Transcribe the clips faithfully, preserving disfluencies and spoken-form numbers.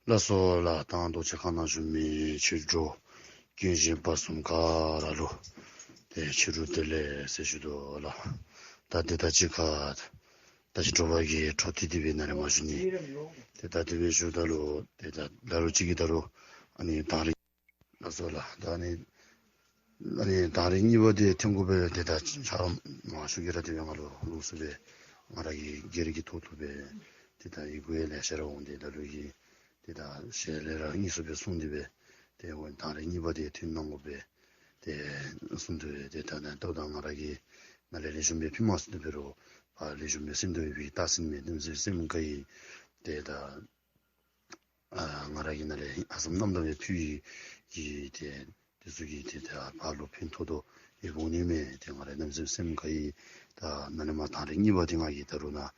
ལགས་སོ་ལགས། ད་རྡོ་རྗེ་ཁ་ནང་བཞུགས་མི་ཆོས་གྲོགས་རྒན་གཞོན་བར་གསུམ་ག་ར་ལུ་ཏེ་ཕྱི་རུ་བདེ་ལེགས་ཟེར་ཞུ་དོ་ལགས། ད་དེ་དང་གཅིག་ཁར་ད་ཅི་དྲོ་པ་གི་འཕྲོ་མཐུད་དེ་སྦེ་ནཱ་ལས་མར་ཞུ་ནི། ཏེ་ད་དེ་སྦེ་ཞུཝ་ད་ལུ་ཏེ་ད་ད་རུང་ཅིག་གིས་ད་རུང་ཨ་ནི་དང་རི། ལགས་སོ་ལགས། ད་ཨ་ནི་ཨ་ནི་དང་རི་གཉིས་པ་འདི་འཐེན་དགོ་པས། ཏེ་ད་ཆ་མ་ཞུ་གི་ར་ཏེ་སྦེ་ང་ལུ་ལོགས་སུ་སྦེ་ང་ར་གི་སྒེར་གྱི་ཐོག་ཏུ་སྦེ་ཏེ་ད་ཡི་གུ་ཡང་ལེ་ཤ་ར་འོང་། ཏེ་ད་ལུ་གི་ཏེ་ད་ཞལ་ལས་ར་དངོས་སུ་སྦེ་གསུངས་ཏེ་སྦེ་ཏེ་འོ་དང་རི་གཉིས་པ་འདི་འཐེན་གནང་དགོ་པས་ཏེ་གསུངས་ཏེ་སྦེ། ཏེ་ད་ད་ལྟོ་ད་ང་ར་གིས་ནཱ་ལས་ལེགས་ཤོམ་སྦེ་ཕུལ་མ་ཚུགས་ཏེ་འབད་རུང་ཕར་ལེགས་ཤོམ་སྦེ་གསན་ཏེ་ཡོད་པའི་རྟགས་མཚན་མས། གནམ་མེད་ས་མེད་སེམས་དགའ་ཡི། ཏེ་ད་ཨ་ང་ར་གིས་ནཱ་ལས་ཨ་ཙམ་རྣམ་དག་སྦེ་ཕུལ་ཡི་གི་ཏེ་དེ་ཚུ་གིས་ཏེ་ད་ཕར་ལུ་ཕན་ཐོགས་དོ་ཡོདཔ་འོང་ནི་མས། ཏེ་ང་ར་གནམ་མེད་ས་མེད་སེམས་དགའ་ཡི། ད་ནཱ་ལས་མར་དང་རི་གཉིས་པ་འདི་ང་གིས་ད་རུང་ནཱ་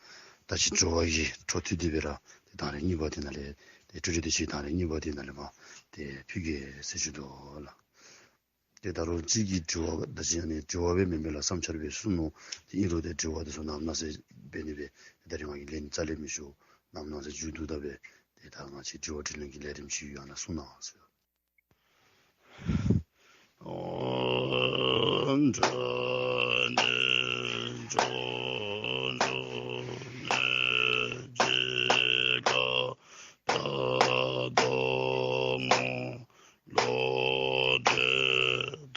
ད་ཅི་དྲོ་པ་གི་འཕྲོ་མཐུད་དེ་སྦེ་ར་ཏེ་དང་རི་གཉིས་པ་འདི་ནཱ་ལས་ཏེ་སྤྲོས་བྲལ་བདེ་ཆེན་དང་རི་གཉིས་པ་འདི་ནཱ་ལས་མར་ཏེ་ཕུལ་གེ་ཟེར་ཞུ་དོ་ལགས། ཏེ་ད་རུང་ཅིག་གིས་དྲི་བ་ད་ཅི་ཨ་ནི་དྲི་བ་སྦེ་མེན་པས་ལགས། བསམ་འཆར་སྦེ་གསུངས་ནུག། ཏེ་ཨིན་རུང་ཏེ་དྲི་བ་དེ་ཚུ་ནམ་ནང་ཟེར་འབད་ནི་སྦེ་ད་རིས་ང་གིས་ལན་རྩ་ལས་མི་ཞུ། ནམ་ནང་ཟེར་མཇུག་བསྡུ་ད་སྦེ་ཏེ་ད་ང་བཅས་དྲི་བ་དྲིས་ལན་གྱི་ལས་རིམ་ཅིག་ཡོད་ན་གསུང་གནང་ཟེར། ལོ་འདྲེ་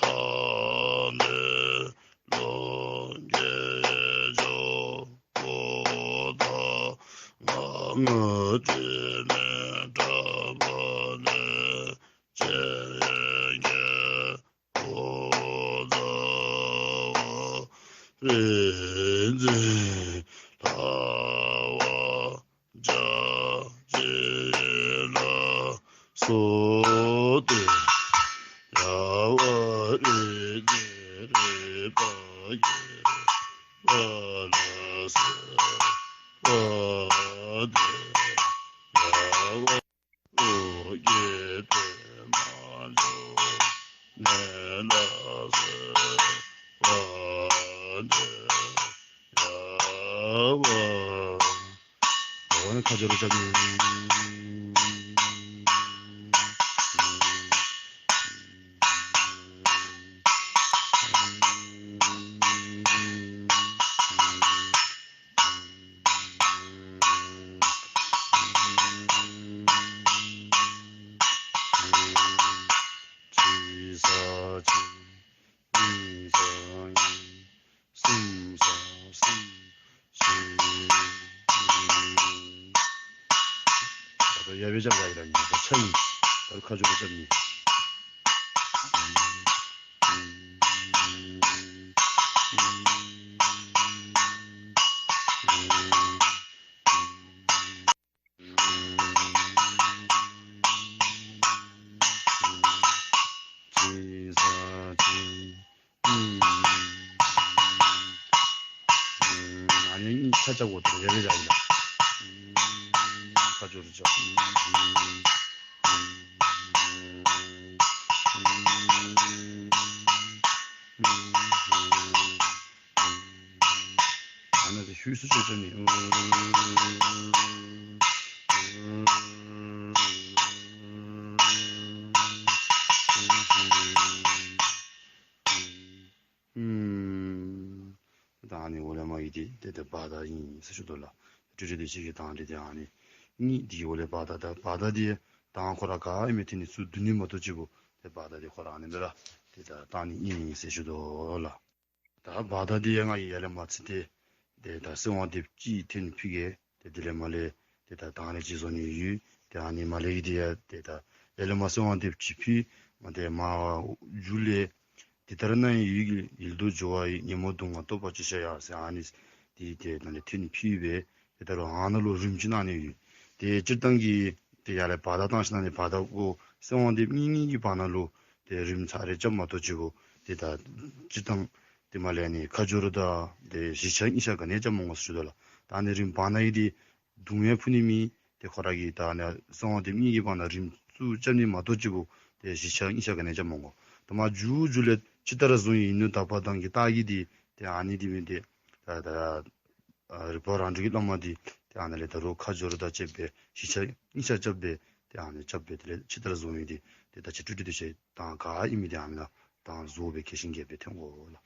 ཐང་ནས་ལོ་བརྒྱད་འགྱོ་བོ་དང་། ང་ངོ་སྤྲོད་མེད་དྲག་པོ་ནས་བཅད་རྒྱལ་པོ་ཟླ་བ་རིག་འཛིན་ལྷ་བ་རྒྱ་ཆེ་ལ་སོགས་ཏེ། ཡ་ཝ་རིག་འཛིན་རིག་པ་རྒྱས་པ་ལ་སོགས་པ་སྟེ། ཡ་ཝ་ཨོ་རྒྱས་པདྨ་འབྱུང་གནས་ལ་སོགས་པ་སྟེ། ཡ་ཝ། འོ་ན་ཁ་སྦྱོར་རྐྱབ་ནི། གཅིག་ས་གཅིག། གཉིས་ས་གཉིས། གསུམ་ས་གསུམ། བཞི། ད་ལྟོ་ཡར་སྦེ་རྐྱབ་ད་ཡི་ལགས། ད་ཆ་ཡི། ད་ཁ་སྦྱོར་རྐྱབ་ནི། གཅིག་ས་གཅིག། ཨ་ནི་གཉིས་ཆ་རྐྱབ་དགོ། ད་ཡར་སྦེ་རྐྱབ་ད་ཡི་ལགས། ཁ་སྦྱོར་རྐྱབ། ཨ་ནི་དེ་ཤུལ་སུ་ཅིག་ཅིག་ནི། ཨུམ། ད་ཨ་ནི་འོག་ལས་མར་ཡི་དེ་ཏེ་ཏེ་བར་ཐག་ཨིན་ཟེར་ཞུ་དོ་ལགས། སྤྲོས་བྲལ་བདེ་ཆེན་གྱི་དང་རི་དེ་ཨ་ནི་གཉིས་དེ་འོག་ལས་བར་ཐག། ད་བར་ཐག་དེ་དང་ཁོ་ར་ག་ཨིན་མི་དེ་ནི་ཚུར་བསྡུ་ནི་མ་གཏོགས་ཅིག་པོ་ཏེ་བར་ཐག་དེ་ཁོ་ར་ཨ་ནི་སྦེ་ར་ཏེ་ད་བཏང་ནི་ཨིན་ཟེར་ཞུ་དོ་ལགས། ད་བར་ཐག་དེ་ཡང་ང་གིས་ཡར་ལས་མར་ཚིག་དེ་ཏེ་ད་གསོལ་བ་འདེབས་ཅིག་འཐེན་ཕུལ་གེ། ཏེ་དེ་ལས་མར་ལས་ཏེ་ད་དང་རི་ཅིག་བཟོ་ནི་ཡོད། ཏེ་ཨ་ནི་མར་ལས་ཀྱི་དེ་ཡང་ཏེ་ད་ཡར་ལས་མར་གསོལ་བ་འདེབས་ཅིག་ཕུལ། མ་ཏེ་མར་མཇུག་ལས་འདི་ལྟར་ན་ཡིད་ཡུལ་དུ་སྦྱོར་བ་ཡི། ཉོན་མོངས་དུག་ལྔ་རྟོག་པ་ཅི་ཤེས་ཡང་ཟེར་ཨ་ནི་དེ་ཏེ་ནཱ་ལས་འཐེན་ཕུལ་སྦེ་ཏེ་ད་རུང་ཨ་ནཱ་ལུ་རིམ་ཅིག་གནང་ནི་ཡོད། ཏེ་སྤྱིར་བཏང་གི་ཏེ་ཡར་ལས་བར་ཐག་བཏང་ཞིནམ་ལས་བར་ཐག་གུ་གསོལ་བ་འདེབས་གཉིས་གཉིས་ཀྱི་བར་ན་ལུ་ཏེ་རིམ་ཚར་རེ་རྐྱབ་མ་གཏོགས་ཅིག་པོ་ཏེ་ད་སྤྱིར་བཏང་ཏེ་མར་ལས་ནི་ཁ་སྦྱོར་དང་ཏེ་བཞི་ཆ་གཉིས་ཆ་ག་ནི་ཡང་རྐྱབ་མ་དགོ་ཟེར་ཞུ་དོ་ལགས། ད་ཨ་ནི་རིམ་བར་ན་གི་དེ་དུང་ཡང་ཕུ་ནི་མེད། ཏེ་ཁོ་ར་གིས་ད་ཨ་ནི་གསོལ་བ་འདེབས་གཉིས་ཀྱི་བར་ན་རིམ་བཅུ་རྐྱབ་ནི་མ་གཏོགས་ཅིག་པོ་ཏེ་བཞི་ཆ་གཉིས་ཆ་ག་ནི་ཡང་རྐྱབ་མ་དགོ། ད་མར་མཇུག་མཇུག་ལས་ཇི་ལྟར་བཟུང་ཡིན་ནོ་དག་པ་དང་གི་རྟགས་ཀྱི་དེ་ཏེ་ཨ་ནི་དེ་མེན་ཏེ་ད་ད་ཨ་རིག་པ་རང་གྲོལ་གྱི་བླ་མ་དེ་ཏེ་ཨ་ནཱ་ལས་ད་རུང་ཁ་སྦྱོར་དང་བཅས་པའི་བཞི་ཆ་གཉིས་ཆ་རྐྱབ་སྦེ་ཏེ་ ཏེ་ཨ་ནི་རྐྱབ་སྦེ་དེ་ལས་ཕྱི་ལྟར་བཟོ་ཡི། ཏེ་ཏེ་ད་ཅི་སྤྲོས་བྲིས་དེ་ཅིག་དང་ག་ཨིན་མི་དེ་ཨ་ནི་ལགས། དང་བཟོ་སྦེ་གལ་ཆེན་གྱི་སྦེ་ཐོན་དགོ་ལགས།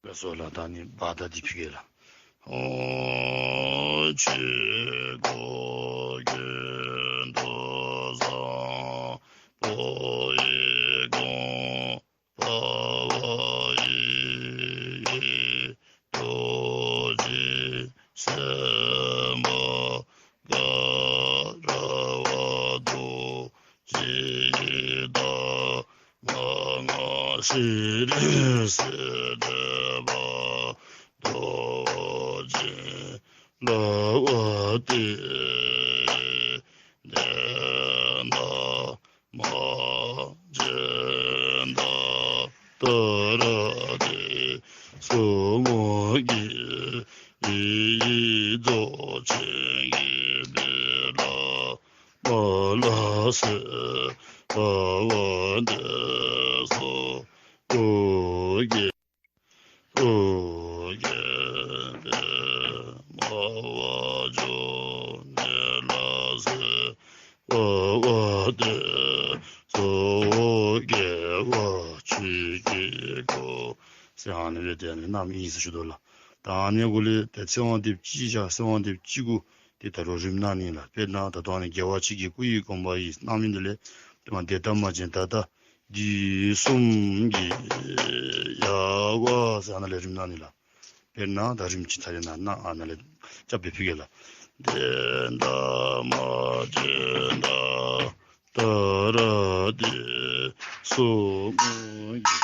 ལགས་སོ་ལགས། ད་ཨ་ནི་བར་ད་འདི་ཕུལ་གེ་ལགས། ཨོ་ཆོས་འཁོར་ཀུན་ཏུ་བཟང་པོ་ཡི་དགོངས་པ་བ་ཡི། རྡོ་རྗེ་སེམས་དཔའ་དགའ་རབ་རྡོ་རྗེ་ཡི་བདག། མ་ངག་ཤྲཱི་སིདྡྷི་པདྨ་རྡོ་རྗེ་ལ་བ་ཏི་དེ་ད་མ་ཅན་ད་ཏ་ར་ཏེ་སོ་མོ་གི་ཡི་རྫོགས་ཆེན་གྱི་བི་ལ་མ་ལ་སེ་བ་བ་ཏེ་སོ་ཨོ་རྒྱལ། ཨོ་རྒྱལ་པདྨ་འབྱུང་གནས་ལ་སེ་བ་བ་ཏེ་སོ་ཨོ་རྒྱལ་བ་ཆོས་ཀྱི་སྐུ་ཟེར་ཨ་ནི་སྦེ་ཏེ་ཨ་ནི་གནངམ་ཨིན་ཟེར་ཞུ་དོ་ལགས། ད་ཨ་ནི་གུ་ལས་ཏེ་ཚེ་དབང་དེབ་གཅིག་བཞག་ཚེ་དབང་དེབ་གཅིག་གུ་ཏེ་ད་རུང་རིམ་གནང་ནི་ལགས། དཔེར་ན་ད་ལྟོ་ཨ་ནི་རྒྱལ་བ་ཆོས་ཀྱི་སྐུ་ཡི་དགོངས་པ་ཡི་གནང་མི་འདི་ལས་དེ་མ་དེ་ད་མ་ཅན་ད་ད་འདི་གསུམ་གྱི་ཡ་བ་ཟེར་ཨ་ནཱ་ལས་རིམ་གནང་ནི་ལགས། དཔེར་ན་ད་རིམ་གཅིག་ཚར་ཡང་ན་ན་ཨ་ནཱ་ལས་རྐྱབ་སྦེ་ཕུལ་གེ་ལགས། དེ་ད་མ་ཅན་ད་ཏ་ར་ཏེ་སོ་མོ་གི་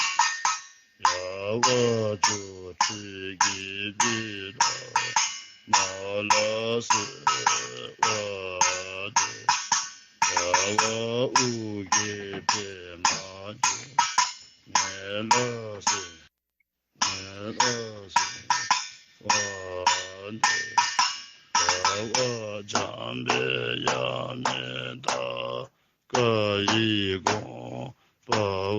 ཡ་བ་འབྱུང་གནས་ཀྱི་བི་ལ་མ་ལ་སེ་བ་ཏེ་ཡ་བ་ཨོ་རྒྱལ་པདྨ་འབྱུང་གནས་ལ་སེ་གནས་ལ་སེ་བ་ཏེ་ཡ་བ་འཇམ་དཔལ་དབྱར་མེ་ད་ཀ་ཡི་དགོངས་པ་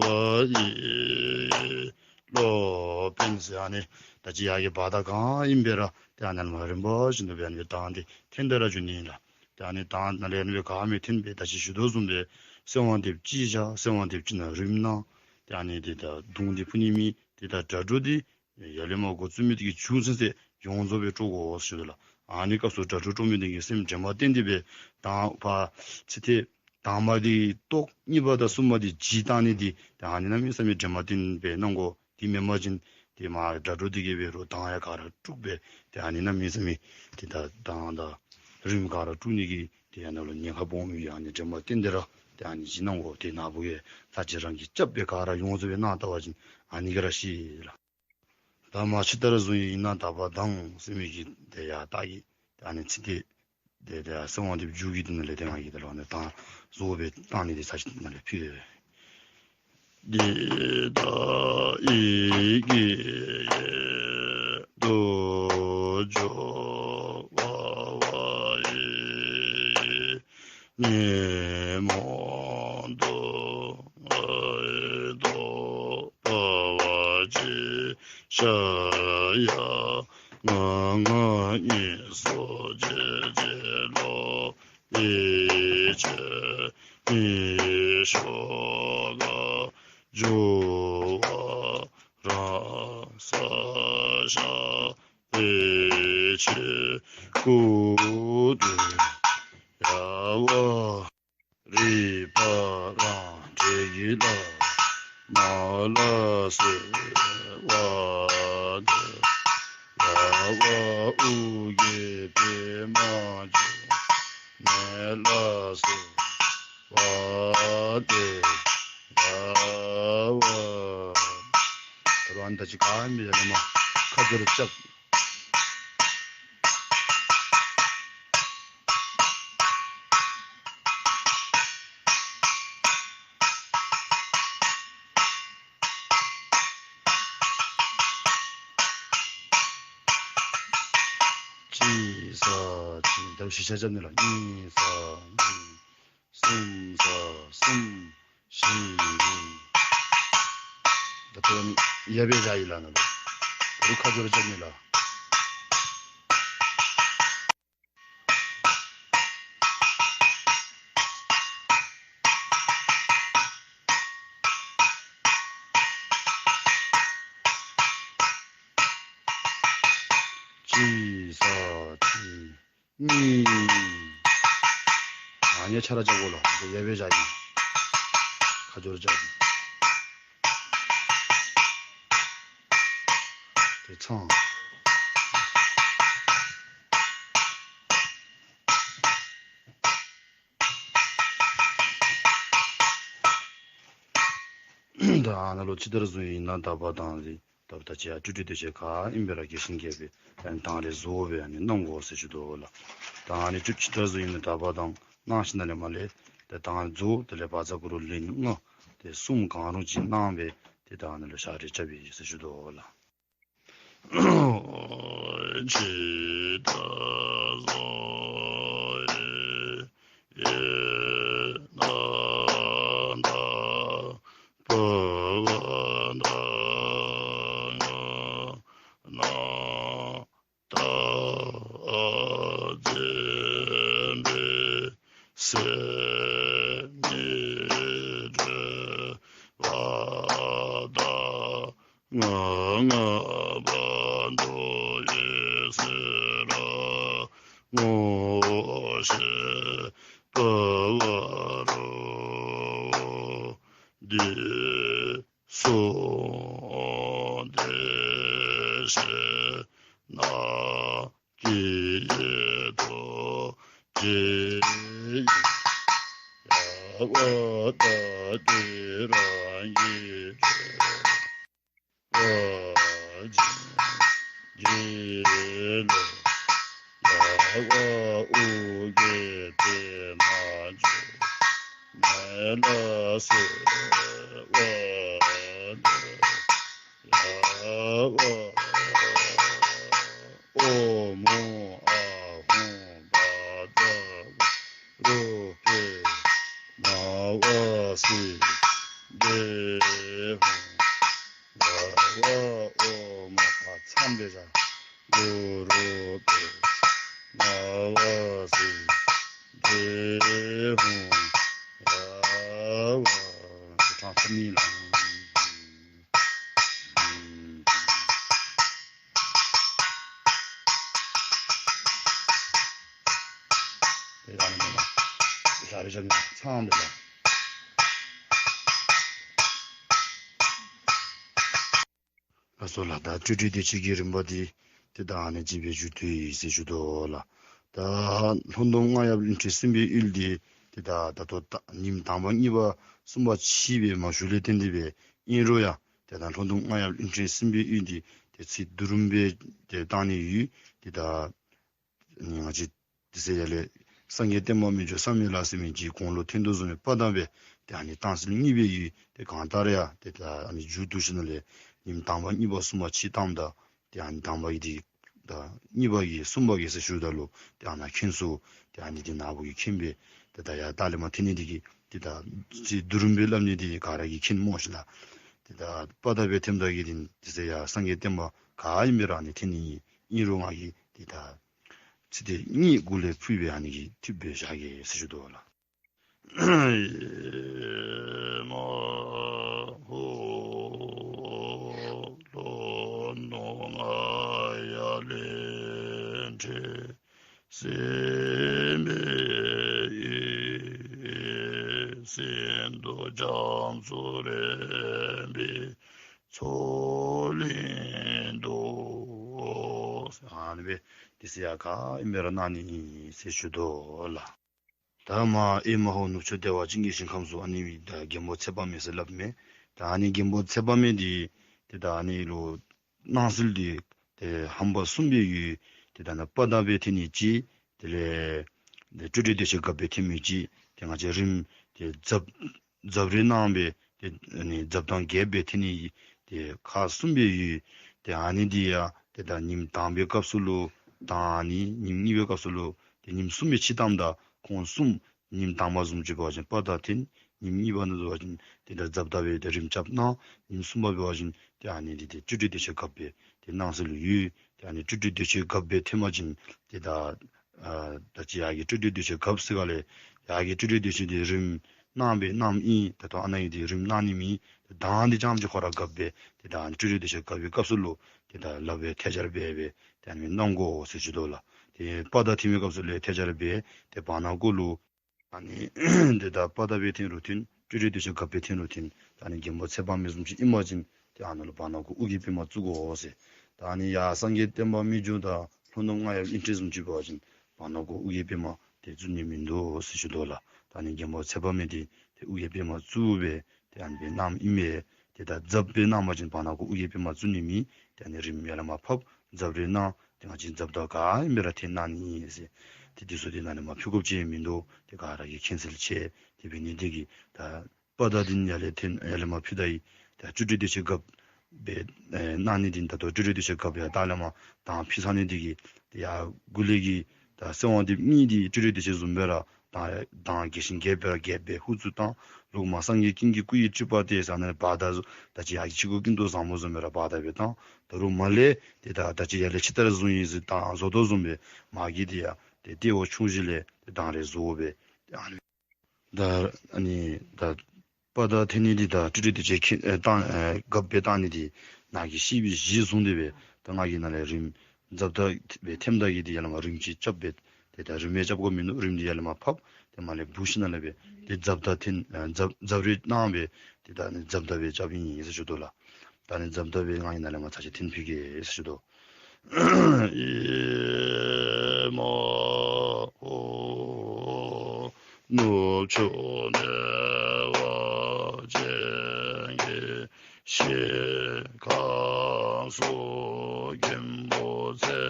བ་ཡི། སློབ་དཔོན་ཟེར་ཨ་ནི་ད་ཅི་ཡ་གི་བར་ད་གང་ཨིན་པས་ར་ཏེ་ཨ་ནཱ་ལས་མར་རིམ་པ་བཞིན་དུ་སྦེ་ཨ་ནི་སྦེ་དང་ཏེ་འཐེན་ཏེ་ར་འགྱོ་ནི་ཨིན་ལགས། ཏེ་ཨ་ནི་དང་ནཱ་ལས་ཨ་ནི་སྦེ་ག་མི་འཐེན་པས། ད་ཅི་ཞུ་དོ་བཟུམ་སྦེ་ཚེ་དབང་དེབ་གཅིག་བཞག་ཚེ་དབང་དེབ་གཅིག་ནང་རིམ་གནང་། ཏེ་ཨ་ནི་ཏེ་ད་གདུང་འདི་ཕུ་ནི་མེད། ཏེ་ད་སྒྲ་སྒྲོགས་འདི་ཡར་ལས་མར་འགོ་བཙུགས་མི་འདི་གི་མཇུག་ཚུན་ཚོད་ཡོངས་རྫོགས་སྦེ་དཀྲོག་དགོ་ཟེར་ཞུ་དོ་ལགས། ཨ་ནི་སྐབས་སུ་སྒྲ་སྒྲོགས་དཀྲོག་མི་འདི་གིས་སེམས་དྲན་པ་བསྟེན་ཏེ་སྦེ་དང་པ་ཚིག་དེ་དང་པ་འདི་རྟོགས། གཉིས་པ་དང་གསུམ་པ་འདི་ཇི་བཏང་ནི་འདི་ཏེ་ཨ་ནི་གནམ་མེད་ས་མེད་དྲན་པ་བསྟེན་སྦེ་གནང་དགོ། དེ་མེན་པ་ཅིན་ཏེ་མར་སྒྲ་སྒྲོགས་འདི་གིས་འབད་རུང་དང་ཡང་ག་ར་དཀྲུགས་སྦེ་ཏེ་ཨ་ནི་གནམ་མེད་ས་མེད་ཏེ་ད་དང་དང་རིམ་ག་ར་དཀྲུགས་ནི་གི་ཏེ་ཨ་ནཱ་ལུ་ཉེན་ཁ་སྦོམ་ཡོད། ཨ་ནི་དྲན་པ་བསྟེན་ཏེ་ར་ཏེ་ཨ་ནི་ཅིག་གནང་དགོ། ཏེ་ན་བུ་གིས་ལྷ་ཅིག་རང་གིས་རྐྱབ་སྦེ་ག་ར་ཡོངས་རྫོགས་སྦེ་གནང་བལྟ་བ་ཅིན་ཨ་ནི་ག་ར་ཤེས་ལགས། ད་མ་ཕྱི་ལྟར་བཟུང་ཡི་ཨིན་ན་ད་བར་དང་ཟེར་མི་གི་ཏེ་ཡ་ད་གི་ཏེ་ཨ་ནི་ཚིག་དེ་ཏེ་ཏེ་ཚེ་དབང་དེབ་མཇུག་གི་དོན་ལས་ཏེ་ང་གིས་ད་ལུ་ཨ་ནི་དང་བཟོ་སྦེ་བཏང་ནི་དེ་ཚར་ཅིག་ནཱ་ལས་ཕུལ། འདི་ལྟ་ཡི་གེ་ཡི་དུ་འཇུག་པ་བ་ཡི། ཉོན་མོངས་དུག་ལྔའི་དོག་པ་བ་ཅན་ཤཱཀྱ་ང་ང་གཉིས་སུ་འབྱེད་བྱེད་ལོ། ཡེ་ཤེས་ཉིད་ཤོག་ག་འབྱུང་བ་རང་སར་ཤར་བའི་ཕྱིར། སྐུ་གདུང་ཡ་བ་རིག་པ་རང་གྲོལ་གྱི་ལྷ་མ་ལ་སེ་བ་ཏེ་ཡ་བ་ཨོ་རྒྱལ་པདྨ་འབྱུང་གནས་ལ་སེ་བ་ཏེ་ཡ་བ། ད་རུང་ཨ་ནི་ད་ཅི་ག་མི་ཡ་ལ་མ་ཁ་སྦྱོར་རྐྱབ། གཅིག་ས་གཅིག། ད་བཞི་ཆ་རྐྱབ་ནི་ལགས། གཉིས་ས་གཉིས། གསུམ་ས་གསུམ། བཞི་བཞི། ད་ལྟོ་ཡ་སྦེ་བཞག་ཡི་ལགས་ནཱ་ལུ། ད་རུང་ཁ་སྦྱོར་རྐྱབ་ནི་ལགས། ས་གཅིག་གཉིས། ཨ་ནི་ཆ་ར་རྐྱབ་དགོ་ལགས། དེ་ཡར་སྦེ་བཞག་གི། ཁ་སྦྱོར་རྐྱབ་གི། དེ་ཚང་། ད་ཨ་ནཱ་ལུ་ཇི་ལྟར་བཟུམ་ཨིན་ན་དག་པ་དང་རེ་ད་ད་ཅི་ཡང་སྤྲོས་བྲལ་གདོས་བཅས་ག་ཨིན་པས་ར་རྒྱས་ཤིང་རྒྱས་པའི་ཡང་གདངས་རེ་བཟོ་སྦེ་ཨ་ནི་གནང་དགོ་ཟེར་ཞུ་དོ་ལགས། ད་ཨ་ནི་ཅི་ཅི་ལྟར་བཟུམ་ཨིན་ན་དག་པ་དང་གནང་ཞིནམ་ལས་མར་ལས་ད་གདངས་རེ་བཟོ། དེ་ལས་བཛྲ་གུ་རུ་ལན་ལྔ་དེ་གསུམ་གང་རུང་ཅིག་གནང་སྦེ་དེ་ད་ཨ་ནི་ལུ་ཞག་རེ་རྐྱབ་པས་ཟེར་ཞུ་དོ་ལགས། ཇི་ལྟར་བཟུམ་ཨིན་ན་དག་པ་དང་གནང་། བརྟག་དཔྱད་འབད་ཟེར་མི་འབྲེལ་བ་དང་། ང་ང་བ་མདོ་ཡི་སེ་ར་ངོ་ཤེས་པ་བ་རུ་འདི་གསུངས་ཏེ་ཤེས་ན། ཀྱི་ཡེ་ཏོ་ཀྱི་ཡ་བ་ད་ཏི་ར་གི་ཏེ་བ་ཇི་ལེ་ཡ་བ་ཨུ་གི་ཏེ་མ་ཇུ་མེ་ལ་སེ་བ་ལེ་ཡ་བ་ཨོ་མོ་ཨ་ཧུང་བ་ད་བ་རུ་ཀེ་མ་བ་སི་དེ་ཧུང་ཡ་བ་ཨོ་མ་ཁ་ཚངམ་སྦེ་བཞག། གུ་རུ་ཀེ་མ་བ་སི་དེ་ཧུང་ཡ་བ་ཁྲང་ཁོ་མི་ལང་། དེ་ཡང་མེན་ན་ཞག་རེ་ཞག་རེ་ཚང་འདི་ལ། ལགས་སོ་ལགས། ད་སྤྲོས་བྲལ་གདོས་བཅས་ཀྱི་རིམ་པ་འདི་ཏེ་ད་ཨ་ནི་ཅིག་སྦེ་མཇུག་བསྡུ་ཡི་ཟེར་ཞུ་དོ་ལགས། ད་ལྷོ་ཟླུམ་རྔ་ཡབ་གླིང་ཕྲན་གསུམ་པའི་ཡུལ་འདི་ཏེ་ད་ད་ལྟོ་ད་ཉིནམ་དང་པ་གཉིས་པ་གསུམ་པ་ཕྱི་སྦེ་མ་ཞུ་ལས་བརྟེན་ཏེ་སྦེ་ཨིན་རུང་ཡང་ཏེ་ད་ལྷོ་ཟླུམ་རྔ་ཡབ་གླིང་ཕྲན་གསུམ་པའི་ཡུལ་འདི་ཏེ་ཚིག་བསྡུ་རུམ་སྦེ་ཏེ་བཏང་ནི་ཡོད། ཏེ་ད་ནི་ང་བཅས་དེ་ཚེ་ཡར་ལས་སངས་རྒྱས་བསྟན་པ་མི་འགྱུར་བསམ་ཡས་ལ་ཟེར་མི་ཅིག་གོང་ལུ་ཐོན་དོ་བཟུམ་སྦེ་པ་དང་སྦེ་ཏེ་ཨ་ནི་རྟགས་གསལ་གཉིས་སྦེ་ཡོད། ཏེ་གང་ལྟར་ཡང་ཏེ་ད་ཨ་ནི་མཇུག་བསྡུ་ཞིནམ་ལས་ཉིནམ་དང་པ་གཉིས་པ་གསུམ་པ་ཕྱི་བཏངམ་ད་ཏེ་ཨ་ནི་དང་པ་གི་འདི་ད་གཉིས་པ་གི་གསུམ་པ་གི་ཟེར་ཞུཝ་ད་ལུ་ཏེ་ཨ་ནཱ་མཁན་ཚུ་ཏེ་ཨ་ནི་འདི་ནཱ་བུ་གིས་མཁྱེན་སྦེ་ཏེ་ད་ཡར་ལྟག་ལས་མར་འཐེན་ནི་འདི་གིས་ཏེ་ད་ཚིག་བསྡུ་རུམ་སྦེ་སླབ་ནི་འདི་ག་ར་གིས་མཁྱེན་སྨོ་ཤེས་ལགས། ཏེ་ད་པ་དང་སྦེ་འཐེནམ་ད་གི་འདི་དེ་ཚེ་ཡར་སངས་རྒྱས་བསྟན་པ་ག་ཨིན་མི་ར་ཨ་ནི་འཐེན་ནི་ཨིན་རུང་ང་གིས་ཏེ་ད་ཚིག་དེ་གཉིས་གུ་ལས་ཕུལ་སྦེ་ཨ་ནི་གི་ཐུབ་སྦེ་བཞག་གེ་ཟེར་ཞུ་དོ་ལགས། ཨེ་མ་ཧོ་ལྷོ་ནུབ་རྔ་ཡབ་གླིང་ཕྲན་གསུམ་པའི་ཡུལ་སེང་གདོང་རྒྱ་མཚོ་རིམ་པའི་མཚོ་གླིང་དུ། ཨ་ནི་སྦེ་དེ་ཚེ་ཡར་ག་ཨིན་མི་ར་གནང་ནི་ཨིན་ཟེར་ཞུ་དོ་ལགས། ད་མར་ཨེ་མ་ཧོ་ནུབ་ཕྱོགས་བདེ་བ་ཅན་གྱི་ཞིང་ཁམས་སུ་ཨ་ནི་ད་མགོན་པོ་ཚེ་དཔག་མེད་ཟེར་སླབ་མི་ད་ཨ་ནི་མགོན་པོ་ཚེ་དཔག་མེད་འདི་ཏེ་ད་ཨ་ནི་ལུ་སྣང་གསལ་འདི་ཏེ་ཧམ་པ་གསུམ་སྦེ་ཡོད། ཏེ་ད་ནཱ་པ་དང་སྦེ་འཐེན་ནི་གཅིག། དེ་ལས་ཏེ་སྤྲོས་བྲལ་གདོས་བཅས་འགག་སྦེ་འཐེན་མི་གཅིག། ཏེ་ང་བཅས་རིམ་ཏེ་ཛབ་ཛབ་རེ་གནང་སྦེ་ཏེ་ཨ་ནི་ཛབ་དང་རྒྱསཔ་སྦེ་འཐེན་ནི་ཏེ་ཁག་གསུམ་སྦེ་ཡོད། ཏེ་ཨ་ནི་འདི་ཡང་ཏེ་ད་ཉིནམ་དང་པའི་སྐབས་སུ་ལུ་དང་ཨ་ནི་ཉིནམ་གཉིས་པའི་སྐབས་སུ་ལུ་ཏེ་ཉིནམ་གསུམ་སྦེ་ཕྱི་བཏངམ་ད་ཁོང་གསུམ་ཉིནམ་དང་པ་བཟུམ་ཅིག་འབད་བ་ཅིན་པ་དང་འཐེན། ཉིནམ་གཉིས་པ་ནང་འབད་བ་ཅིན་ཏེ་ད་ཛབ་དང་སྦེ་ཏེ་རིམ་རྐྱབ་གནང་། ཉིནམ་གསུམ་པ་འབད་བ་ཅིན་ཏེ་ཨ་ནི་འདི་ཏེ་སྤྲོས་བྲལ་གདོས་བཅས་འགག་སྦེ་ཏེ་སྣང་གསལ་ལུ་ཡོད། ཏེ་ཨ་ནི་སྤྲོས་བྲལ་གདོས་བཅས་འགག་སྦེ་འཐེན་པ་ཅིན་ཏེ་ད་ཨ་ད་ཅི་ཡར་གྱི་སྤྲོས་བྲལ་གདོས་བཅས་འགག་ཟེར་ག་ལས་ཡར་གྱི་སྤྲོས་བྲལ་གདོས་བཅས་འདི་རིམ་གནང་སྦེ་གནངམ་ཨིན། ད་ལྟོ་ཨ་ནཱ་གི་འདི་རིམ་གནང་ནི་མེད། ཏེ་གདངས་འདི་རྐྱངམ་ཅིག་ཁོ་ར་འགག་སྦེ་ཏེ་ད་ཨ་ནི་སྤྲོས་བྲལ་གདོས་བཅས་འགག་པའི་སྐབས་སུ་ལུ་ཏེ་ད་ལགཔ་སྦེ་ཐལ་སྦྱར་འབད་སྦེ་ཏེ་ ཨ་ནི་གནང་དགོ་ཟེར་ཞུ་དོ་ལགས། ཏེ་པ་དང་འཐེན་པའི་སྐབས་སུ་ལས་ཐལ་སྦྱར་སྦེ་ཏེ་བར་ན་གུ་ལུ་ཨ་ནི་ཏེ་ད་པ་དང་སྦེ་འཐེན་རུང་འཐེན། སྤྲོས་བྲལ་གདུལ་བྱ་རྒཔོ་སྦེ་འཐེན་རུང་འཐེན། ད་ཨ་ནི་མགོན་པོ་ཚེ་དཔག་མེད་བཟུམ་ཅིག་ཨིན་པ་ཅིན་ཏེ་ཨ་ནཱ་ལུ་བར་ན་གུ་ཨོ་རྒྱན་པདྨ་བཙུགས་དགོ་ཟེར། ད་ཨ་ནི་ཡར་སངས་རྒྱས་བསྟན་པ་སྨིག་རྒྱུ་དང་ལྷོ་ནུབ་རྔ་ཡབ་དབྱིངས་སྤྲུལ་བཟུམ་ཅིག་འབད་བ་ཅིན་བར་ན་གུ་ཨོ་རྒྱན་པདྨ་ཏེ་བཙུགས་ནི་མིན་འདུག་ཟེར་ཞུ་དོ་ལགས། ད་ཨ་ནི་མགོན་པོ་ཚེ་དཔག་མེད་འདི་ཏེ་ཨོ་རྒྱན་པདྨ་བཙུགས་སྦེ་ཏེ་ཨ་ནི་སྦེ་གནངམ་ཨིན་མས། ཏེ་ད་ཛབ་སྦེ་གནང་པ་ཅིན་བར་ན་གུ་ཨོ་རྒྱན་པདྨ་བཙུགས་ནི་མེད། ཏེ་ཨ་ནི་རིམ་ཡར་ལས་མར་ཕབ། ཛབ་རེ་གནང་། ཏེ་ང་བཅས་ཛབ་དང་ག་ཨིན་པས་ར་འཐེན་གནང་ནི་ཨིན་ཟེར། ཏེ་འདི་ཚུ་འདི་ནཱ་ལས་མར་ཕུལ་དགོཔ་ཅིག་མིན་འདུག། ཏེ་ག་ར་གིས་མཁྱེན་གསལ་ཆེ། དེ་འབད་ནི་འདི་གིས་ད་པ་དང་འདི་ནི་ཡར་ལས་འཐེན་ཡར་ལས་མར་ཕུལ་ད་ཡི། ད་སྤྲོས་བྲལ་གདུལ་བྱ་རྒཔོ་སྦེ་ཨེ་གནང་ནི་འདི་ད་ལྟོ་སྤྲོས་བྲལ་གདུལ་བྱ་རྒཔོ་ཡར་ལྟག་ལས་མར་གདངས་ཕུལ་ཚར་ནི་འདི་གིས་ཏེ་ཡར་མགུ་ལས་ཀྱི་ད་གསོལ་བ་འདེབས་གཉིས་འདི་སྤྲོས་བྲལ་གདུལ་བྱ་བཟུམ་སྦེ་ར་ད་གདངས་རྒྱས་ཤིང་རྒྱས་པ་ར་རྒྱས་པའི་ཧུར་ཚུར་བཏང་། ལོག་མར་སངས་རྒྱས་ཀུན་གྱི་སྐུ་ཡི་སྤྲུལ་པ་སྟེ་ཟེར་ནི་བར་ད་ད་ཅི་ཡར་གྱི་ཆོས་སྐུ་ཀུན་ཏུ་བཟང་པོ་བཟུམ་སྦེ་ར་བར་ད་སྦེ་བཏང་། ད་རུང་མར་ལས་ཏེ་ད་ད་ཅི་ཡར་ལས་ཇི་ལྟར་བཟུང་ཡི་ཟེར་གདངས་བཟོ་དོ་བཟུམ་སྦེ་མར་གྱི་འདི་ཡང་ཏེ་ཏེ་འོ་ཆུང་ཞིང་ལས་ཏེ་གདངས་རེ་བཟོ་སྦེ་ཏེ་ཨ་ནི་ད་ཨ་ནི་ད་པ་དང་འཐེན་ནི་འདི་ད་སྤྲོས་བྲལ་གདུལ་བྱ་ཁྱེད་ཨེ་བཏང་ཨེ་རྒཔོ་སྦེ་བཏང་ནི་འདི་ནཱ་གིས་ཤེས་པའི་གཞི་བཟུང་སྟེ་སྦེ་ད་ང་གིས་ནཱ་ལས་རིམ་ཛབ་དང་སྦེ་འཐེནམ་ད་གི་འདི་ཡར་ལས་མར་རིམ་ཅིག་རྐྱབ་སྦེ་ཏེ་ད་རིམ་སྦེ་རྐྱབ་དགོཔ་མིན་འདུག། རིམ་འདི་ཡར་ལས་མར་ཕབ། ཏེ་མར་ལས་སྦུག་ཤིང་ནང་ལས་སྦེ་ཏེ་ཛབ་དང་འཐེན་ཨེ་ཛབ་ཛབ་རེ་གནང་སྦེ་ཏེ་ད་ཨ་ནི་ཛབ་དང་སྦེ་རྐྱབ་ཨིན་ཟེར་ཞུ་དོ་ལགས། ད་ཨ་ནི་ཛབ་དང་སྦེ་ང་གིས་ནཱ་ལས་མར་ཚར་ཅིག་འཐེན་ཕུལ་གེ་ཟེར་ཞུ་དོ། ཨེ་མ་ཧོ། ནུབ་ཕྱོགས་གནས་པ་ཅན་གྱི་ཞིང་ཁམས་སུ་མགོན་པོ་ཚེ་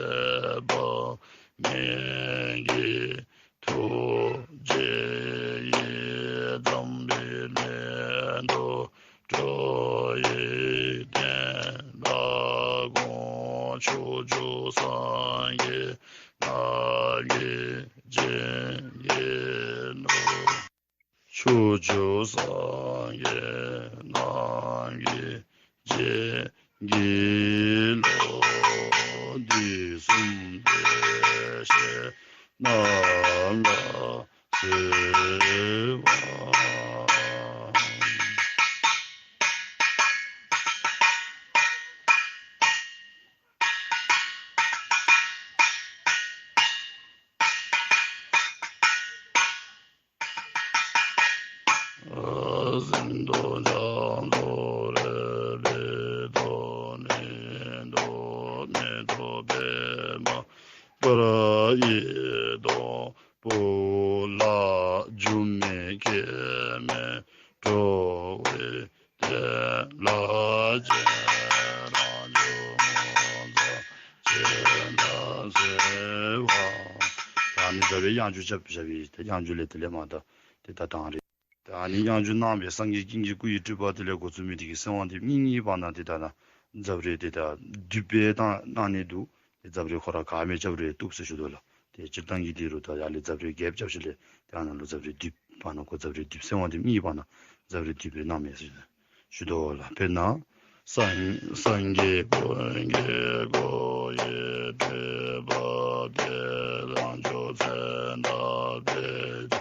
དཔག་མེད་ཀྱི་ཐུགས་རྗེ་ཡི་འཛམ་བུའི་གླིང་དུ་འགྲོ་བའི་དོན་ལ་དགོངས། ཕྱོགས་བཅུ་སངས་རྒྱས་རྣམས་ཀྱི་བྱིན་གྱིས་རློབས། ཕྱོགས་བཅུ་སངས་རྒྱས་རྣམས་ཀྱི་བྱིན་གྱིས་རློབས། དུས་གསུམ་བདེ་གཤེགས་རྣམས་ལ་གསོལ་བ། སེམས་རྟོག་ལྕགས་སྒྲོག་རལ་པའི་མདོག། ནད་གདོན་མེ་ཏོག་པདྨ་སྤར་བའི་མདོག། བུ་ལ་སྒྱུ་མའི་སྐྱེ་མེད་འགྲོ་བའི་དོན་ལ་སྤྱན་རས་གཟིགས་ངོ་མཚར་ཅན་དང་བཅས་པ། ད་ཨ་ནི་ཛབ་རེ་དབྱངས་འགྱུར་རྐྱབ་རྐྱབ་པའི་ད་དབྱངས་འགྱུར་ལས་དེ་ལས་མར་ད་ཏེ་ད་གདངས་རེ། ད་ཨ་ནི་དབྱངས་འགྱུར་གནང་སྦེ་སངས་རྒྱས་ཀུན་གྱི་སྐུ་ཡི་སྤྲུལ་པ་དེ་ལས་འགོ་བཙུགས་མི་དེ་གིས་གསོལ་བ་འདེབས་གཉིས་གཉིས་བར་ན་ཏེ་ད་ན་ཛབ་རེ་ཏེ་ད་བསྡུས་སྦེ་བཏང་གནང་ནི་འདུག། ཏེ་ཛབ་རེ་ཁོ་ར་ག་མེད་རྐྱབ་རུང་བཏུབ་ཟེར་ཞུ་དོ་ལགས། ཏེ་སྤྱིར་བཏང་གི་འདི་རུ་ད་ཡར་ལས་ཛབ་རེ་རྒྱསཔ་རྐྱབ་ཞིནམ་ལས་ཏེ་ཨ་ནཱ་ལུ་ཛབ་རེ་བསྡུས་བར་ན་གུ་ཛབ་རེ་བསྡུས་གསོལ་བ་འདེབས་གཉིས་བར་ན་ཛབ་རེ་བསྡུས་སྦེ་གནངམ་མས་ཟེར་ཞུ་དོ་ལགས། དཔེར་ན། སངས་སངས་རྒྱས་ཀུན་གྱི་སྐུ་ཡི་སྤྲུལ་པ་སྟེ། རང་བྱུང་མཚན་དང་དཔེ་བྱད་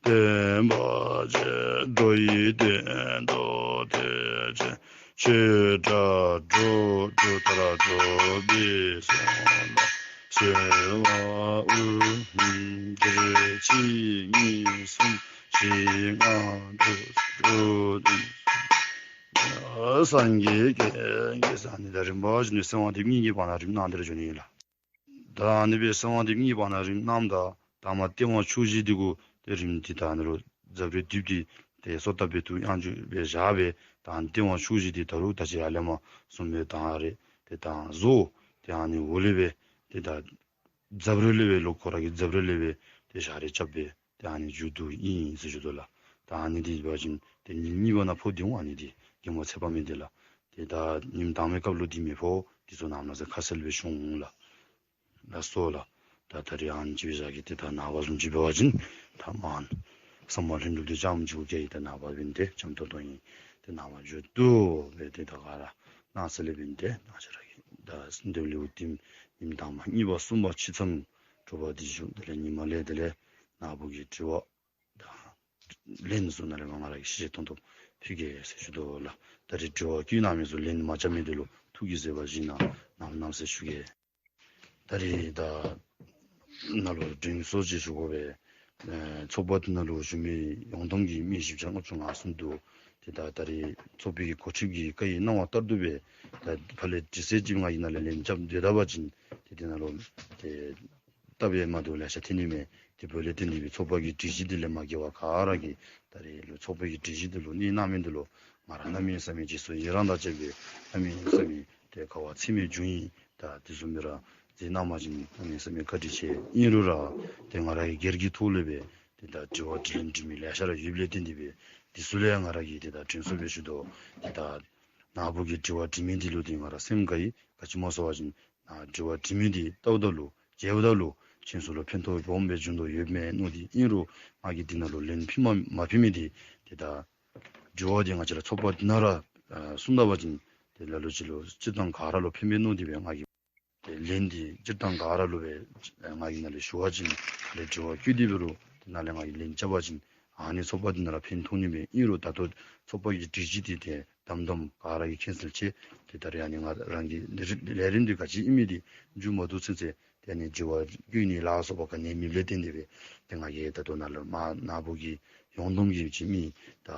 བརྟན་པ་ཅན། འགྲོ་ཡི་དོན་དུ་ཐེག་ཆེན་ཆོས་སྒྲ་སྒྲོག། གྲུབ་མཐའ་སྒྲོག་པའི་གསུང་ལ་གསོལ་བ་འབུལ། འདིར་གཅིག་གཉིས་གསུམ་བཞི་ལྔ་དྲུག་དྲུག་བདུན། སངས་རྒྱས་ཀྱི་ཀྱི་ས་ནི་ད་རིམ་པ་བཞིན་དུ་གསོལ་བ་འདེབས་གཉིས་ཀྱི་བར་ན་རིམ་གནང་སྟེ་ར་འགྱོ་ནི་ཨིན་ལགས། ད་ཨ་ནི་སྦེ་གསོལ་བ་འདེབས་གཉིས་བར་ན་རིམ་གནངམ་ད་ད་མར་ཏེ་དབང་ཕྱོགས་བཞི་འདི་གུ་ཏེ་རིམ་འདི་ད་ཨ་ནི་རུ་ཛབ་རེ་བསྡུས་ཏེ་ཏེ་སོ་ཐར་པའི་ཐུགས་དབྱངས་འགྱུར་སྦེ་བཞག་སྦེ་ད་ཨ་ནི་ཏེ་དབང་ཕྱོགས་བཞི་འདི་ད་རུང་ད་ཅི་ཡར་ལས་མར་གསུངས་མི་དང་རེ་ཏེ་ད་བཟོ། ཏེ་ཨ་ནི་འོག་ལས་སྦེ་ཏེ་ད་ཛབ་རེ་ལས་སྦེ་ལོག་ཁོ་ར་གི་ཛབ་རེ་ལས་སྦེ་ཏེ་བཞག་རེ་རྐྱབ་སྦེ་ཏེ་ཨ་ནི་མཇུག་བསྡུ་ཨིན་ཟེར་ཞུ་དོ་ལགས། ད་ཨ་ནི་འདི་འབད་བ་ཅིན་ཏེ་ཉིནམ་གཉིས་པ་ནང་ཕོག་སྟེ་འོང་། ཨ་ནི་འདི་མགོན་པོ་ཚེ་དཔག་མེད་འདི་ལགས། ཏེ་ད་ཉིནམ་དང་པའི་སྐབས་ལུ་འདི་མི་ཕོག། འདི་ཚུ་ནམ་ལ་ཟེར་ཁ་གསལ་སྦེ་ཞུ་འོང་ལགས། ལགས་སོ་ལགས། ད་ད་རིས་ཨ་ནི་ཅིག་སྦེ་བཞག་གེ། ཏེ་ད་ནངས་པ་བཟུམ་ཅིག་འབད་བ་ཅིན་ད་མར་ཟབ་མོ་ལྷུན་གྲུབ་འདི་རྐྱངམ་ཅིག་གུ་བསྐྱལ་ཡི། ད་ནངས་པ་འབད་ནི་འདི་འཇམ་ཏོང་ཏོ་ཨིན། ཏེ་ནངས་པ་མཇུག་བསྡུ་སྦེ་ཏེ་ད་ག་ར་གནངས་ཚེ་ལས་འབད་ནི་འདི་ནངས་ཅིག་ར་གི་ད་འདི་ལས་འུ་ཏིམ་ཉིནམ་དང་པ་གཉིས་པ་གསུམ་པ་ཕྱི་མཚམས་དྲོ་པ་འདི་བཞུགས། དེ་ལས་ཉི་མ་ལས་དེ་ལས་ནཱ་བུ་གི་དྲི་བ་ད་ལན་ཚུ་ནཱ་ལས་མར་ང་ར་གིས་ཤེས་ཤེས་མཐོང་མཐོང་ཕུལ་གེ་ཟེར་ཞུ་དོ་ལགས། ད་རིས་དྲི་བ་བཀོད་གནང་མི་ཚུ་ལན་མ་རྐྱབ་མི་འདི་ལུ་ཐུགས་ཀྱིས་བཟོད་པ་བཞེས་གནང་གནང་གནང་ཟེར་ཞུ་གེ། ད་རེས་ད་ནཱ་ལུ་དྲིན་གཟོ་ཅིག་ཞུ་དགོ་པས། ཨེ་ཚོགས་པ་འདི་ནང་ལུ་བཞུགས་མི་ཡོངས་བསྡོམས་ཀྱི་མི་བཞི་བརྒྱ་ལྔ་བཅུ་ང་གསུམ་འདུག། ཏེ་ད་ད་རེས་ཚོགས་པའི་གི་འགོ་ཁྲིདཔ་གི་བཀའ་ཡི་གནང་བ་ལྟར་དུ་སྦེ་ད་ཕར་ལས་དྲི་གསར་ཅིག་ང་གིས་ནཱ་ལས་ལན་རྐྱབ་སྡོད་ད་པ་ཅིན་ཏེ་དེ་ནང་ལུ་ཏེ་སྟབས་ཡང་མ་བདེཝ་ལེ་ཤ་ཐོན་ནི་མས། དེ་འབདཝ་ལས་བརྟེན་ཏེ་སྦེ་ཚོགས་པ་གི་སྒྲིག་གཞི་འདི་ལས་མ་འགལ་བར་ག་ར་གིས་ད་རེས་ལུ་ཚོགས་པ་གི་སྒྲིག་གཞི་འདི་ལུ་གནས་གནང་མི་འདི་ལུ་ང་ར་གནམ་མེད་ས་མེད་རྗེས་སུ་ཡི་རངས་དང་བཅས་པའི་གནམ་མེད་ས་མེད་ཏེ་དགའ་བ་ཚད་མེད་བྱུང་ཡི། ད་དེ་བཟུམ་སྦེ་ར་མཛད་གནང་བ་ཅིན་གནམ་མེད་ས་མེད་བཀའ་དྲིན་ཆེ། ཨིན་རུང་ར་ཏེ་ང་ར་གི་སྒེར་གྱི་ཐོག་ལས་སྦེ་ཏེ་ད་དྲི་བ་དྲིས་ལན་འདྲི་མི་ལེ་ཤ་ར་ཡོདཔ་ལས་བརྟེན་ཏེ་སྦེ་དེ་ཚུ་ལུ་ཡང་ང་ར་གིས་ཏེ་ད་དྲིན་གཟོ་སྦེ་ཞུ་དོ། ཏེ་ད་ནཱ་བུ་གིས་དྲི་བ་དྲི་མི་འདི་ལུ་ཏེ་ང་ར་སེམས་དགའ་ཡི། ག་ཅི་སྨོ་ཟེར་བ་ཅིན་ནཱ་དྲི་བ་དྲི་མི་འདི་བལྟཝ་ད་ལུ་མཇལཝ་ད་ལུ་ཁྱེད་ཚུ་ལུ་ཕན་ཐོགས་སྦོམ་སྦེ་འབྱུང་དོ་ཡོདཔ་མས་མནོ་སྟེ། ཨིན་རུང་ང་གིས་འདི་ནང་ལུ་ལན་ཕུལ་མ་མ་ཕུལ་མི་འདི་ཏེ་ད་དྲི་བ་འདི་ང་བཅས་ར་ཚོགས་པ་འདི་ནང་ར་ཨ་གསུངས་ད་པ་ཅིན་ཏེ་ལ་ལུ་ཅིག་ལུ་སྤྱིར་བཏང་ག་ར་ལུ་ཕན་པས་མནོ་སྟེ་སྦེ་ང་གིས་ཏེ་ལན་འདི་སྤྱིར་བཏང་ག་ར་ལུ་སྦེ་ཨ་ང་གིས་ནཱ་ལས་ཞུ་བ་ཅིན་ག་ལས་དྲི་བ་བཀོད་དེ་འབད་རུང་ཏེ་ནཱ་ལས་ང་གིས་ལན་རྐྱབ་པ་ཅིན་ཨ་ནི་ཚོགས་པ་འདི་ནང་ར་ཕན་ཐོགས་ནི་མས། ཨིན་རུང་ད་ལྟོ་ཚོགས་པ་གི་སྒྲིག་གཞི་འདི་ཏེ་དམ་དམ་ག་ར་གིས་མཁྱེན་གསལ་ཆེ། ཏེ་ད་རེས་ཨ་ནི་ང་རང་གི་ལས་རིམ་འདི་ག་ཅི་ཨིན་མི་འདི་མཇུག་མ་བསྡུ་ཚུན་ཚོད་ཏེ་ཨ་ནི་དྲི་བ་བཀོད་ནི་ལ་སོགས་པ་ག་ནི་མེདཔ་ལས་བརྟེན་ཏེ་སྦེ་ཏེ་ང་གིས་ད་ལྟོ་ནཱ་ལུ་མ་ནཱ་བུ་གི་ཡོངས་བསྡོམས་ཀྱི་ཅིག་མི་ད་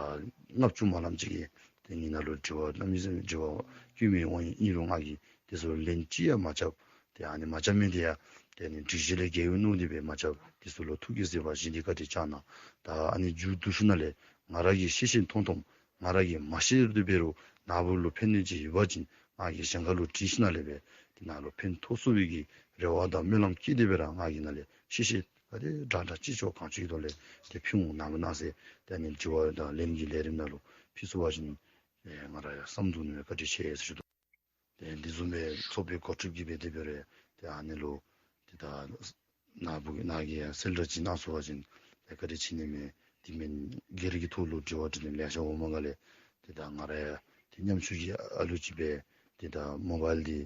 ལྔ་བཅུ་མ་ལངམ་ཅིག་གིས་ཏེ་ངེའི་ནང་ལུ་དྲི་བ་གནམ་མེད་ས་མེད་དྲི་བ་བཀོད་མི་འོང་ཡི། ཨིན་རུང་ང་གིས་དེ་ཚུ་ལན་ཅིག་ཡང་མ་རྐྱབ། ཏེ་ཨ་ནི་མ་རྐྱབ་མི་འདི་ཡང་ཏེ་ཨ་ནི་སྒྲིག་གཞི་ལས་འགལ་བའི་མནོ་སྟེ་སྦེ་མ་རྐྱབ། དེ་ཚུ་ལུ་ཐུགས་ཀྱིས་བརྩེ་བ་བཞེས་ཏེ་བཀའ་དྲིན་བསྐྱང་གནང་། ད་ཨ་ནི་མཇུག་བསྡུ་ཞིནམ་ལས་ང་ར་གིས་ཤེས་ཤེས་མཐོང་མཐོངམ་ང་ར་གིས་མ་ཤེས་དེ་འབད་རུང་ནཱ་བུ་ལུ་ཕན་ནི་ཅིག་ཡོད་པ་ཅིན་ང་གིས་གཞན་ཁ་ལུ་དྲི་ཞིནམ་ལས་སྦེ་ཏེ་ནཱ་ལུ་ཕན་ཐོགས་ཚུགས་པའི་གི་རེ་བ་དང་སྨོན་ལམ་བསྐྱེད་དེ་སྦེ་ར་ང་གིས་ནཱ་ལས་ཤེས་ཤེས་ག་དེ་དྲག་དྲག་ཅིག་ཆོག་གང་ཅིག་ཐོག་ལས་ཏེ་ཕུལ་འོང་གནང་མི་གནང་ཟེར། ཏེ་ཨ་ནི་དྲི་བ་དང་ལན་གྱི་ལས་རིམ་ནང་ལུ་ཕུལ་ཚུགས་པ་ཅིན་ཨེ་ང་ར་ཡང་བསམ་དོ་ནི་མས། བཀའ་དྲིན་ཆེ་ཟེར་ཞུ་དོ། ཏེ་འདི་བཟུམ་སྦེ་ཚོགས་པའི་འགོ་ཁྲིདཔ་གིས་སྦེ་དེ་འབད་རུང་ཏེ་ཨ་ནི་ལུ་ཏེ་ད་ནཱ་བུ་གིས་ནཱ་གིས་ཡང་གསལ་བསྒྲགས་ཅིག་གནང་ཚུགས་པ་ཅིན་ཏེ་བཀའ་དྲིན་ཆེ་ནི་མས། དེ་མེན་སྒེར་གྱི་ཐོག་ལུ་དྲི་བ་དྲིས་ལན་ལེ་ཤ་འོངམ་ག་ལས་ཏེ་ད་ང་ར་ཡང་ཏེ་ཉམ་ཆུང་གི་ཨ་ལུ་ཅིག་སྦེ་ཏེ་ད་མོ་བཱའིལ་འདི་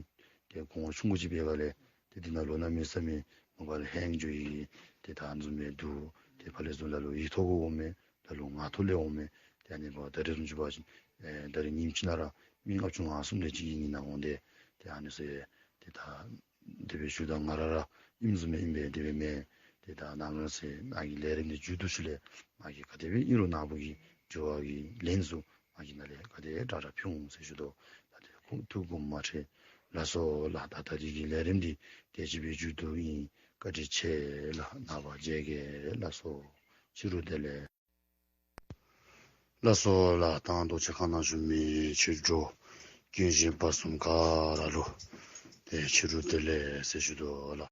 ཏེ་གོང་ཆུང་ཀུ་ཅིག་འབད་ག་ལས་ཏེ་འདི་ནང་ལུ་གནམ་མེད་ས་མེད་མོ་བཱའིལ་ཧེང་འགྱོ་ཡི། ཏེ་ད་ཨ་ནི་བཟུམ་སྦེ་འདུག། ཏེ་ཕར་ལས་ཚུར་ལ་ལུ་ཡིག་ཐོག་གུ་འོང་མས། ལ་ལུ་ངག་ཐོག་ལས་འོང་མས། ཏེ་ཨ་ནི་འབདཝ་ད་རེས་རུང་ཅིག་འབད་བ་ཅིན་ཨེ་ད་རེས་ཉིནམ་གཅིག་ནང་ར་མི་ལྔ་བཅུ་ང་གསུམ་དེ་ཅིག་གིས་ངེའི་ནང་འོང་སྟེ་ཏེ་ཨ་ནི་ཚུ་ཏེ་ད་དེ་སྦེ་ཞུཝ་ད་ང་ར་ར་ཨིནམ་བཟུམ་སྦེ་ཨིན་པས། དེ་སྦེ་མེན། ཏེ་ད་ནཱ་ལུ་ཟེར་ནཱ་གི་ལས་རིམ་འདི་མཇུག་བསྡུ་ཞིནམ་ལས་ང་གིས་ག་དེ་སྦེ་ཨིན་རུང་ནཱ་བུ་གི་དྲི་བ་གི་ལན་ཚུ་ང་གིས་ནཱ་ལས་ག་དེ་དྲག་དྲག་ཕུལ་འོང་ཟེར་ཞུ་དོ། ད་ཏེ་ཁོང་ཐུགས་དགོངས་མ་ཁྲེལ། ལགས་སོ་ལགས། ད་ད་རིས་ཀྱི་ལས་རིམ་འདི་དེ་ཅིག་སྦེ་མཇུག་བསྡུཝ་ཨིན། བཀའ་དྲིན་ཆེ་ལགས། ནངས་པ་མཇལ་གེ་ལགས་སོ། ཕྱི་རུ་བདེ་ལེགས། ལགས་སོ་ལགས། ད་རྡོ་རྗེ་ཁང་ནང་བཞུགས་མི་ཆོས་གྲོགས་སྐྱེས་ཆེན་བར་གསུམ་ག་ར་ལུ་ཏེ་ཕྱི་རུ་བདེ་ལེགས་ཟེར་ཞུ་དོ་ལགས།